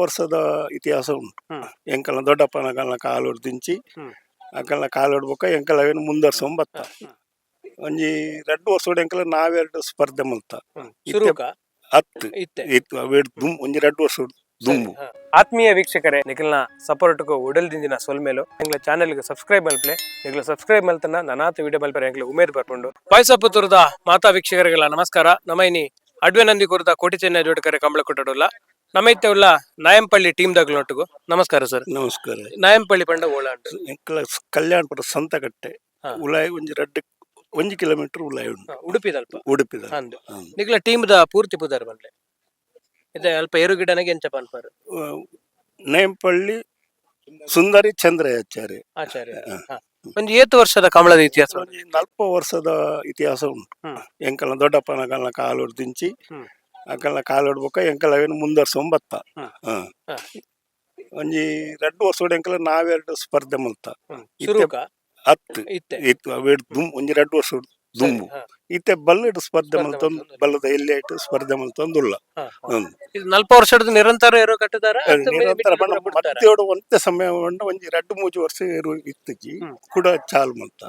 ವರ್ಷದ ಇತಿಹಾಸ ಉಂಟು. ಎಂಕಲ್ನ ದೊಡ್ಡಪ್ಪನಗಲ್ನ ಕಾಲೋಡು ದಿಂಚಿ ಅಕಲ್ನ ಕಾಲೋಡು ಬೊಕ್ಕ ಎಂಕಲ್ ಅವೇನು ಮುಂದರ್ಸೊಂಬತ್ತ. ಒಂಜಿ ರಡ್ಡ್ ವರ್ಷೋಡು ಎಂಕಲ್ ನಾವೆರಡು ಸ್ಪರ್ಧೆ ಮಲ್ತ. ಸುರುಕ? ಹತ್ತು. ಇತ್ತೆ? ಇತ್ತು, ಅವೇಡ್ ದುಂ ಒಂಜಿ ರಡ್ಡ್ ವರ್ಷ ದುಂಬು. ಆತ್ಮೀಯ ವೀಕ್ಷಕರೇ, ನಿಖಲ್ನ ಸಪೋರ್ಟ್ಗೂ ಉಡಲ್ ದಿಂಜಿನ ಸೊಲ್ಮೇಲು. ಎಂಗ್ಲ ಚಾನೆಲ್ಗೆ ಸಬ್ಸ್ಕ್ರೈಬ್ ಮಲ್ಪ್ಲೆ. ನಿಗ್ಲ ಸಬ್ಸ್ಕ್ರೈಬ್ ಮಲ್ತನ ನನಾತ ವಿಡಿಯೋ ಮಲ್ಪರೆ ಎಂಗ್ಲ ಉಮೇದ್ ಬರ್ಪುಂಡು. ಪಾಯಸಪುತ್ತೂರದ ಮಾತಾ ವೀಕ್ಷಕರಿಗೆಲ್ಲ ನಮಸ್ಕಾರ. ನಮ್ಮ ಇನಿ ಅಡ್ವೆ ನಂದಿ ಕುರಿತ ಕೋಟಿ ಚೆನ್ನೈ ಜೋಡಿಕರೆ ಕಂಬಳ ಕೊಟ್ಟಡುಲ್ಲ. ನಮ್ಮ ಇತ್ತೆ ಉಲ್ಲ ನಾಯಂಪಳ್ಳಿ ಟೀಮ್ ದಗ್ಲೊಟ್ಟುಗು. ನಮಸ್ಕಾರ ಸರ್. ನಮಸ್ಕಾರ. ನಾಯಂಪಳ್ಳಿ ಪಂಡ ಓಲಾಂಡು? ಎಂಕಲ ಕಲ್ಯಾಣಪುರ ಸಂತಕಟ್ಟೆ. ಉಲಾಯಿ ಒಂಜಿ ರಡ್ಡ್ ಒಂಜಿ ಕಿಲೋಮೀಟರ್ ಉಲಾಯಿ ಉಂಟು. ಉಡುಪಿದಲ್ಪ? ಉಡುಪಿದ. ಅಂದು. ನಿಗ್ಲ ಟೀಮ್ the ಪೂರ್ತಿ ಪುದರ್ ಬಂಡ್ಲೆ ಇದೆ. ಅಲ್ಪ ಏರು ಗಿಡನಾಗ ಎಂಚ ಪನ್ಪರು? ನೇಂಪಳ್ಳಿ ಸುಂದರಿ ಚಂದ್ರಯಾಚಾರ್ಯ. ಆಚಾರ್ಯ. ಒಂದು ಏತು ವರ್ಷದ ಕಮಲದ ಇತಿಹಾಸ? ಒಂಜಿ 40 ವರ್ಷದ ಇತಿಹಾಸ ಉಂಟು. ಎಂಕಲ್ನ ದೊಡ್ಡಪ್ಪನಗಲ್ನ ಕಾಲೋಡು ದಿಂಚಿ ಅಕಲ್ನ ಕಾಲೋಡು ಬೊಕ್ಕ ಎಂಕಲ್ ಅವೇನು ಮುಂದರ್ಸೊಂಬತ್ತ. ಒಂಜಿ ರಡ್ಡ್ ವರ್ಷೋಡು ಎಂಕಲ್ ನಾವೆರಡು ಸ್ಪರ್ಧೆ ಮಲ್ತ. ಸುರುಕ? ಹತ್ತು. ಇತ್ತೆ? ಇತ್ತು, ಅವೇಡ್ ದುಂ ಒಂಜಿ ರಡ್ಡ್ ವರ್ಷ ದುಂಬು. ಇತ್ತೆ ಬಲ್ಲಡ್ ಸ್ಪರ್ಧೆ ಸ್ಪರ್ಧೆ ಮಲ್ತೊಂದು ಮಲ್ತೊಂದು. ಬಲ್ಲದ ಎಲ್ಲಿ ಆಯ್ತು ಸ್ಪರ್ಧೆ ಮಲ್ತೊಂದುಲ್ಲ. ಇದು 40 ವರ್ಷದ ನಿರಂತರ ಏರು ಕಟ್ಟುದಾರ? ನಿರಂತರ ಬಣ್ಣ ಮಧ್ಯೋಡು ಒಂತೆ ಸಮಯ ಪಂಡ ಒಂಜಿ ರಡ್ಡ್ ಮೂಜಿ ವರ್ಷ ಏರು ಇತ್ತಜಿ. ಕೂಡ ಚಾಲು ಮಲ್ತ.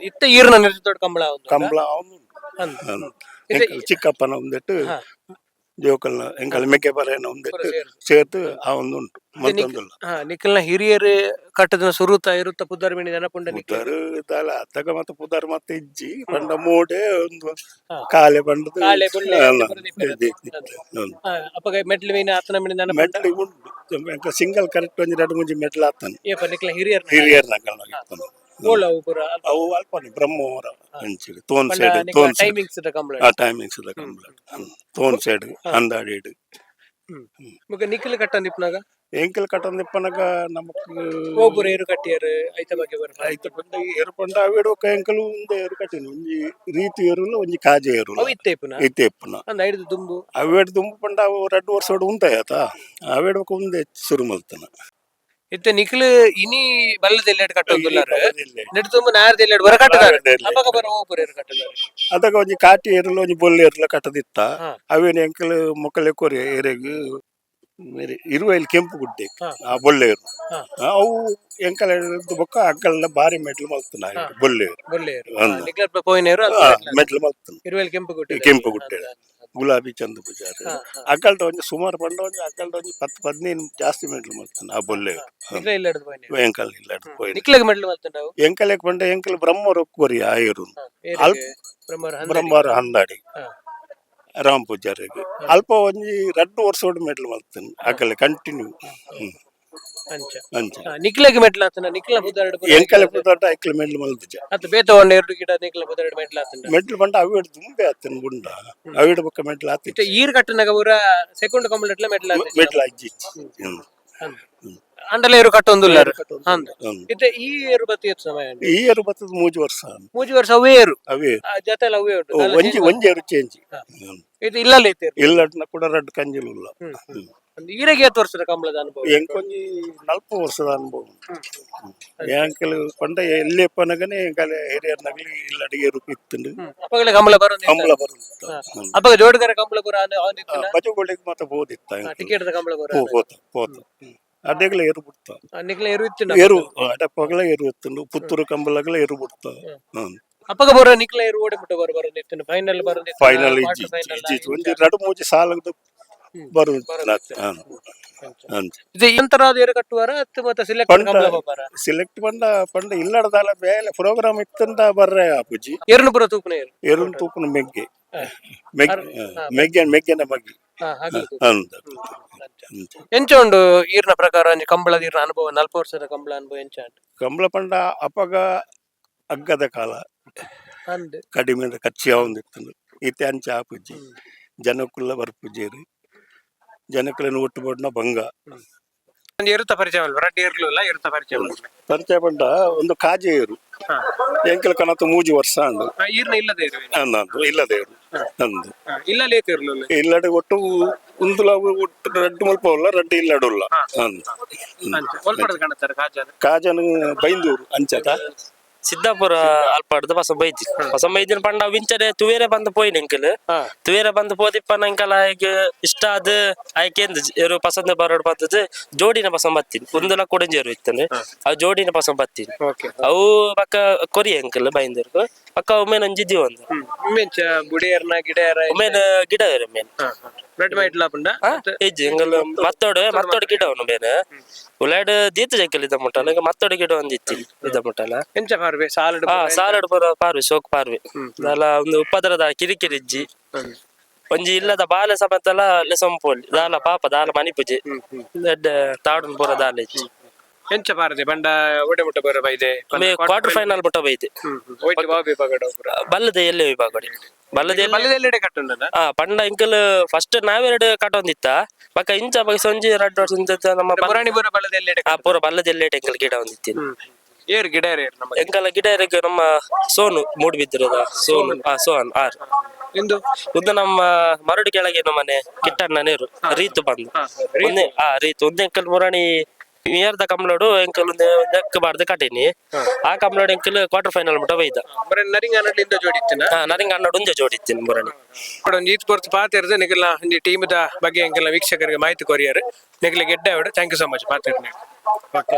ಇತ್ತೆ ಈರ್ನ ನಿರ್ದೊಡ್ಡ ಕಂಬಳ ಒಂದು ಕಂಬಳ ಅವನು. ಅಂದು. ಇದು ಚಿಕ್ಕಪ್ಪನ ಒಂದೆಟ್ಟು ಜೋಕಲ್ನ ಎಂಕಲ್ ಮೆಕ್ಕೆ ಬರೇನ ಒಂದೆಟ್ಟು ಸೇರ್ತು ಆ ಒಂದು ಉಂಟು ಮತ್ತೊಂದುಲ್ಲ. ನಿಖಲ್ನ ಹಿರಿಯರು ಕಟ್ಟದ ಸುರುತ ಇರುತ್ತ ಪುದರ್ ಮೀನಿ ನೆನಪುಂಡ ನಿಖಲ್? ಪುದರ್ ದಾಲ ಅತ್ತಗ ಮತ್ತೆ ಪುದರ್ ಮತ್ತೆ ಇಜ್ಜಿ ಪಂಡ ಮೋಡೆ ಒಂದು ಕಾಲೆ ಪಂಡದು. ಕಾಲೆ, ಬುಳ್ಳೆ, ಅಲ್ಲ, ಪುರ ದಿಪ್ಪೆರೆ. ಇದೆ, ಇದೆ. ಅಪ್ಪಗ ಮೆಟ್ಲು ಮೀನ ಆತನ ಮೀನಿ ನೆನಪುಂಡ? ಮೆಟ್ಲು ಉಂಟು. ಸಿಂಗಲ್ ಕರೆಕ್ಟ್ ಒಂಜಿ ಎರಡು ಮೂಜಿ ಮೆಟ್ಲು ಆತನ. ಏಪ ನಿಖಲ್ನ ಹಿರಿಯರ್? ಹಿರಿಯರ್ ನಂಗಲ್. ಓಳ ಅವು ಪೂರ ಅಲ್ಪ? ಅವು ಅಲ್ಪನೆ ಬ್ರಹ್ಮವರ ಅಂಚಿಗೆ ತೋನ್ ಸೈಡ್, ತೋನ್ ಸೈಡ್. ಟೈಮಿಂಗ್ಸ್ ಕಂಬಳ. ಆ ಟೈಮಿಂಗ್ಸ್ ಕಂಬಳ ತೋನ್ ಸೈಡ್ ಅಂದಾಡಿ. ಮುಗ ನಿಖಲ್ ಕಟ್ಟ ನಿಪ್ನಾಗ? ಎಂಕಲ್ ಕಟ್ಟೊಂದಿಪ್ಪನಗ ನಮಕ್ ಒಬ್ಬರು ಏರು ಕಟ್ಟಿಯರು ಐತ ಬಗ್ಗೆ ಬರ್ಪ. ಐತ ಪಂಡ ಏರು ಪಂಡ ಅವೇಡು ಎಂಕಲು ಉಂದೆ ಏರು ಕಟ್ಟಿನ ಒಂಜಿ ರೀತಿ ಏರುಲ್ಲ, ಒಂಜಿ ಕಾಜೆ ಏರುಲ್ಲ. ಅವು ಇತ್ತೆ ಪುನಃ? ಇತ್ತೆ ಇಪ್ಪುನ. ಅಂದ್ ಐದು ದುಂಬು. ಅವೇಡು ದುಂಬು ಪಂಡ ಅವು ರಡ್ಡು ವರ್ಷೋಡು ಉಂತಾಯ ಆತ ಅವೇಡು ಬೊಕ ಉಂದೆ ಶುರು ಮಲ್ತನ. ಇತ್ತೆ ನಿಖಲ್ ಇನಿ ಬಲ್ಲದ ಎಲ್ಲೆಡ್ ಕಟ್ಟೊಂದುಲ್ಲಾರ? ನೆಟ್ ತುಂಬ ನಾರ್ದ ಎಲ್ಲೆಡ್ ಬರ ಕಟ್ಟದಾರೆ. ಅಪಗ ಬರ ಒಬ್ಬರು ಏರು ಕಟ್ಟದಾರೆ? ಅದಕ್ಕ ಒಂಜಿ ಕಾಟಿ ಏರುಲ್ಲ, ಒಂಜಿ ಬೊಲ್ಲು ಏರುಲ್ಲ ಕಟ್ಟದಿತ್ತ. ಅವೇನು ಎಂಕಲ್ ಮೊಕ್ಕಲೆ ಕೊರಿ ಏರೆಗ್ ಮೇರೆ ಇರುವೈಲ್ ಕೆಂಪು ಗುಡ್ಡೆ. ಆ ಬೊಲ್ಲೇರು. ಅವು ಎಂಕಲ್ ಬೊಕ್ಕ ಅಕ್ಕಲ್ನ ಬಾರಿ ಮೆಟ್ಲು ಮಲ್ತನ ಬೊಲ್ಲೇರು. ಬೊಲ್ಲೇರು. ಅಂದ್. ನಿಖಲ್ ಪೋಯಿನೇರು. ಮೆಟ್ಲು ಮಲ್ತನ. ಇರುವೆಲ್ ಕೆಂಪು ಗುಡ್ಡೆ. ಕೆಂಪು ಗುಡ್ಡೆ. ಗುಲಾಬಿ ಚಂದ ಪೂಜಾರಿ ಅಕ್ಕಲ್ಟ ಒಂಜಿ ಸುಮಾರು ಪಂಡ ಒಂಜಿ ಅಕ್ಕಲ್ಟ ಒಂಜಿ 10 15 ಜಾಸ್ತಿ ಮೆಟ್ಲು ಮಲ್ತನ ಆ ಬೊಲ್ಲೇರು. ನಿಖಲ ಇಲ್ಲೆಡ್ದು ಪೋಯಿನೇರು? ಎಂಕಲ್ ಇಲ್ಲ ಪೋಯಿನ. ನಿಖಲಗ್ ಮೆಟ್ಲು ಮಲ್ತುಂಡವು? ಎಂಕಲೆಕ್ ಪಂಡ ಎಂಕಲ್ ಬ್ರಹ್ಮರು ಕೊರಿ ಆ ಏರು. ಬ್ರಹ್ಮರ? ಬ್ರಹ್ಮರ ಹಂದಾಡಿ. ರಾಮ್ ಪೂಜಾರಿಗೆ ಅಲ್ಪ ಒಂಜಿ ರಡ್ಡು ವರ್ಷೋಡು ಮೆಟ್ಲು ಮಲ್ತನ ಅಕಲೆ ಕಂಟಿನ್ಯೂ. ಅಂಚ? ಅಂಚ. ನಿಖಲಗ್ ಮೆಟ್ಲು ಆತನ ನಿಖಲ ಬುದಾರಡ್? ಎಂಕಲೆ ಪುದಾಟ ಐಕ್ಲ ಮೆಟ್ಲು ಮಲ್ತಿಜ. ಅತ್ತ ಬೇತ ಒಂಡ ಎರಡು ಗಿಡ ನಿಖಲ ಬುದಾರಡ್ ಮೆಟ್ಲು ಆತಂಡ? ಮೆಟ್ಲು ಪಂಡ ಅವೇಡು ದುಂಬೆ ಆತನ ಗುಂಡ ಅವೇಡು ಬೊಕ್ಕ ಮೆಟ್ಲು ಆತಿ. ಇತ್ತೆ ಈರ್ ಕಟ್ಟನಾಗ ಪೂರ ಸೆಕೆಂಡ್ ಕಂಬಳಟ್ಲ ಮೆಟ್ಲು ಆತ? ಮೆಟ್ಲು ಅಜ್ಜಿ. ಅಂಡಲ ಏರು ಕಟ್ಟೊಂದುಲ್ಲಾರ ಅಂದ್. ಇತ್ತೆ ಈ ಏರು ಬತ್ತಿ ಎತ್ತು ಸಮಯ ಉಂಟು? ಈ ಏರು ಬತ್ತದ 3 ವರ್ಷ. 3 ವರ್ಷ ಅವೇ ಏರು? ಅವೇ. ಜೊತೆಲ್ಲ ಅವೇ ಉಂಟು? ಒಂಜಿ ಒಂಜಿ ಏರು ಚೇಂಜ್. ಇದು ಇಲ್ಲಲ್ಲ ಇತ್ತೆ ಏರು. ಇಲ್ಲಟ್ನ ಕೂಡ ರಡ್ಡು ಕಂಜಿಲು ಉಲ್ಲ. ಈರೆಗೆ ಎತ್ತು ವರ್ಷದ ಕಂಬಳದ ಅನುಭವ? ಎಂಕೊಂಜಿ 40 ವರ್ಷದ ಅನುಭವ ಉಂಟು. ಎಂಕಲ್ ಪಂಡ ಎಲ್ಲಿ ಪನಗನೆ ಎಂಕಲ್ ಹಿರಿಯರ್ ನಗಲಿ ಇಲ್ಲ ಏರು ಇತ್ತುಂಡು. ಅಪ್ಪಗಳ ಕಂಬಳ ಬರೋದು? ಕಂಬಳ ಬರುತ್ತ. ಅಪ್ಪಗ ಜೋಡ್ಗರ ಕಂಬಳ ಪೂರ ಅವನಿತ್ತಿನ? ಬಜುಗಳಿಗೆ ಮಾತ್ರ ಬೋದಿತ್ತ. ಟಿಕೆಟ್ ಕಂಬಳ ಪೂರ? ಪೋತ ಪೋತ ಅಡ್ಡೆಗಳ ಏರು ಬಿಡ್ತ. ನಿಕ್ಲ ಏರು ಇತ್ತು? ಏರು ಅಡಪ್ಪಗಳ ಏರು ಇತ್ತುಂಡು, ಪುತ್ತೂರು ಕಂಬಳಗಳ ಏರು ಬಿಡ್ತ. ಅಪ್ಪಗ ಬರೋ ನಿಕ್ಲ ಏರು ಓಡಿ ಬಿಟ್ಟು ಬರೋ ಬರೋದಿತ್ತು ಫೈನಲ್ ಬರೋದಿತ್ತು? ಫೈನಲ್ ಇಜ್ಜಿ ಇಜ್ಜಿ, ಒಂಜಿ ರಡು ಮೂಜಿ ಸಾಲದ ಬರುತ್ತ. ಅಂಚ. ಇದು ಎಂತರಾದ ಏರು ಕಟ್ಟುವಾರ ಅತ್ತು ಮತ್ತೆ ಸೆಲೆಕ್ಟ್ ಕಂಬಳ ಹೋಗಾರ? ಸೆಲೆಕ್ಟ್ ಪಂಡ ಪಂಡ ಇಲ್ಲಡದಾಲ ಬೇಲೆ ಪ್ರೋಗ್ರಾಮ್ ಇತ್ತಂದ ಬರ್ರೆ ಆಪುಜಿ. ಏರುನು ಪೂರ ತೂಪುನ ಏರು? ಎರುನ್ ತೂಪುನ ಮೆಗ್ಗೆ ಮೆಗ್ಗೆ ಮೆಗ್ಗೆ ಮೆಗ್ಗೆನ ಬಗ್ಗೆ. ಅಂದ. ಎಂಚ ಉಂಡು ಈರ್ನ ಪ್ರಕಾರ ಒಂಜಿ ಕಂಬಳದ ಈರ್ನ ಅನುಭವ, 40 ವರ್ಷದ ಕಂಬಳ ಅನುಭವ ಎಂಚ ಉಂಟು? ಕಂಬಳ ಪಂಡ ಅಪಗ ಅಗ್ಗದ ಕಾಲ. ಅಂದ್. ಕಡಿಮೆ ಖರ್ಚು ಯಾವೊಂದಿತ್ತು. ಇತ್ತೆ ಅಂಚ ಆಪುಜಿ. ಜನಕ್ಕುಲ್ಲ ಬರ್ಪುಜೇರು ಜನಕ್ಕುಲನ ಒಟ್ಟು ಬೋಡ್ನ ಬಂಗ. ಒಂಜಿ ಎರುತ ಪರಿಚಯ ಅಲ್ವ? ರಡ್ಡ್ ಏರ್ಲು ಅಲ್ಲ, ಎರುತ ಪರಿಚಯ ಅಲ್ವ? ಪರಿಚಯ ಪಂಡ ಒಂದು ಕಾಜೆ ಏರು. ಎಂಕಲ್ ಕನತು 3 ವರ್ಷ ಅಂಡು. ಈರ್ನ ಇಲ್ಲದ ಏರು? ಅಂದು ಇಲ್ಲದ ಏರು ಅಂದು. ಇಲ್ಲಲೇ ಏರ್ಲು? ಇಲ್ಲಡೆ ಒಟ್ಟು ಉಂದುಲ ಒಟ್ಟು ರಡ್ಡು ಮಲ್ಪ ಉಲ್ಲ, ರಡ್ಡು ಇಲ್ಲಡುಲ್ಲ ಅಂದು. ಅಂಚ ಒಲ್ಪಡದ ಕಾಣುತ್ತಾರೆ ಕಾಜಾನ? ಕಾಜನು ಬೈಂದೂರು ಅಂಚತ. ಸಿದ್ದಾಪುರ ಅಲ್ಪಾಡ್ದು ಪಸ ಬೈದಿ. ಪಸ ಬೈದಿನ ಪಂಡ ವಿಂಚನೆ ತುವೇರೆ ಬಂದು ಪೋಯಿನ ಎಂಕಲ್. ತುವೇರೆ ಬಂದು ಪೋದಿಪ್ಪ ನಂಕಲ ಆಯ್ಕೆ ಇಷ್ಟ ಆದ್ ಆಯ್ಕೆಂದು ಎರು ಪಸಂದ ಬರೋಡ್ ಬಂದದ್ದು ಜೋಡಿನ ಪಸಂದ್ ಬತ್ತೀನಿ. ಒಂದುಲ ಕೊಡಂಜೇರು ಇತ್ತನೆ, ಆ ಜೋಡಿನ ಪಸಂದ್ ಬತ್ತೀನಿ. ಅವು ಪಕ್ಕ ಕೊರಿ ಎಂಕಲ್ ಬೈಂದರ್ಗು ಪಕ್ಕ ಒಮ್ಮೆನ ಒಂಜಿ ಒಂದು. ಮೆಂಚ ಬುಡಿಯರ್ನ ಗಿಡಯರ? ಒಮ್ಮೆನ ಗಿಡ ಮೇನ್. ರೆಡ್ ಮೈಟ್ ಲಾಪುಂಡ? ಇಜ್ಜಿ, ಎಂಕಲ್ ಮತ್ತೋಡು ಮತ್ತೋಡು ಗಿಡ ಅವನು ಬೇನೆ ಉಲಾಡ್ ದೀತ ಜಂಕಲ್ ಇದ್ದ ಮುಟ್ಟಲ. ಈಗ ಮತ್ತೋಡು ಗಿಡ ಒಂದಿತ್ತಿ ಇದ್ದ ಮುಟ್ಟಲ. ಎಂಚ ಪಾರ್ವೆ ಸಾಲಡ್? ಹಾ, ಸಾಲಡ್ ಪೂರ ಪಾರ್ವೆ, ಸೋಕ್ ಪಾರ್ವೆ. ದಾಲ ಒಂದು ಉಪದ್ರದ ಕಿರಿಕಿರಿ ಇಜ್ಜಿ. ಒಂಜಿ ಇಲ್ಲದ ಬಾಲೆ ಸಮೇತಲ ಲೆಸಂಪೋಲಿ ದಾಲ ಪಾಪ ದಾಲ ಮನಿಪುಜಿ ಎಡ್ಡೆ ತಾಡುನ್ ಪೂರ ದಾಲ ಇಜ್ಜಿ. ಎಂಚ ಪಾರದೆ ಬಂಡ ಒಡೆ ಮುಟ್ಟ ಬರ ಬೈದೆ? ಕ್ವಾರ್ಟರ್ ಫೈನಲ್ ಮುಟ್ಟ ಬೈದೆ. ಒಯ್ಟ್ ಬಾಬಿ ವಿಭಾಗಡ ಪೂರ? ಬಲ್ಲದ ಎಲ್ಲೆ ವಿಭಾಗಡಿ, ಬಲ್ಲದ ಎಲ್ಲೆ. ಬಲ್ಲದೆಲ್ಲೆಡೆ ಕಟ್ಟುಂಡನ? ಆ ಪಂಡ ಇಂಕಲ್ ಫಸ್ಟ್ ನಾವೆರಡು ಕಟ್ಟೊಂದಿತ್ತ, ಬಕ್ಕ ಇಂಚ ಬಗೆ ಒಂಜಿ ರಡ್ಡ್ ವರ್ಷ ಇಂಚ ನಮ್ಮ ಪುರಾಣಿ ಪೂರ ಬಲ್ಲದೆಲ್ಲೆಡೆ? ಆ ಪೂರ ಬಲ್ಲದ ಎಲ್ಲೆ ಎಂಕಲ್ ಗಿಡ ಒಂದಿತ್ತಿ. ಏರ್ ಗಿಡ ಏರ್ ನಮ್ಮ? ಎಂಕಲ ಗಿಡ ಎರೆಗ್ ನಮ್ಮ ಸೋನು ಮೂಡ್ಬಿದ್ರದ ಸೋನು, ಆ ಸೋನ್ ಆರ್. ಇಂದು? ಒಂದು ನಮ್ಮ ಮರಡು ಕೆಳಗೆ ನಮ್ಮ ಮನೆ ಕಿಟ್ಟಣ್ಣ ನೇರು ರೀತು ಬಂದು ಒಂದೇ ಆ ರೀತು ಒಂದೇ. ಎಂಕಲ್ ಮುರಾಣಿ ಇಯರ್ದ ಕಮ್ಲೋಡು ಎಂಕಲ್ ಒಂದೇ ನೆಕ್ ಬಾರ್ದು ಕಟ್ಟಿನಿ. ಆ ಕಮ್ಲೋಡು ಎಂಕಲ್ ಕ್ವಾರ್ಟರ್ ಫೈನಲ್ ಮುಟ್ಟ ಬೈದ. ಬರ ನರಿಂಗಾನಡ್ಲಿಂದ ಜೋಡಿತ್ತಿನ? ಹಾ, ನರಿಂಗ ಅಣ್ಣಡು ಒಂದೇ ಜೋಡಿತ್ತೀನಿ ಮುರಾಣಿ. ಕೂಡ ಒಂಜಿ ಈತ್ ಪೊರ್ತು ಪಾತೆರ್ದು ನಿಗಲ್ನ ಒಂಜಿ ಟೀಮ್ದ ಬಗ್ಗೆ ಎಂಕಲ್ನ ವೀಕ್ಷಕರಿಗೆ ಮಾಹಿತಿ ಕೊರಿಯರ್. ನಿಗಲ ಗೆಡ್ಡೆ. Thank you so much ಪಾತೆರ್ನೆ. Okay.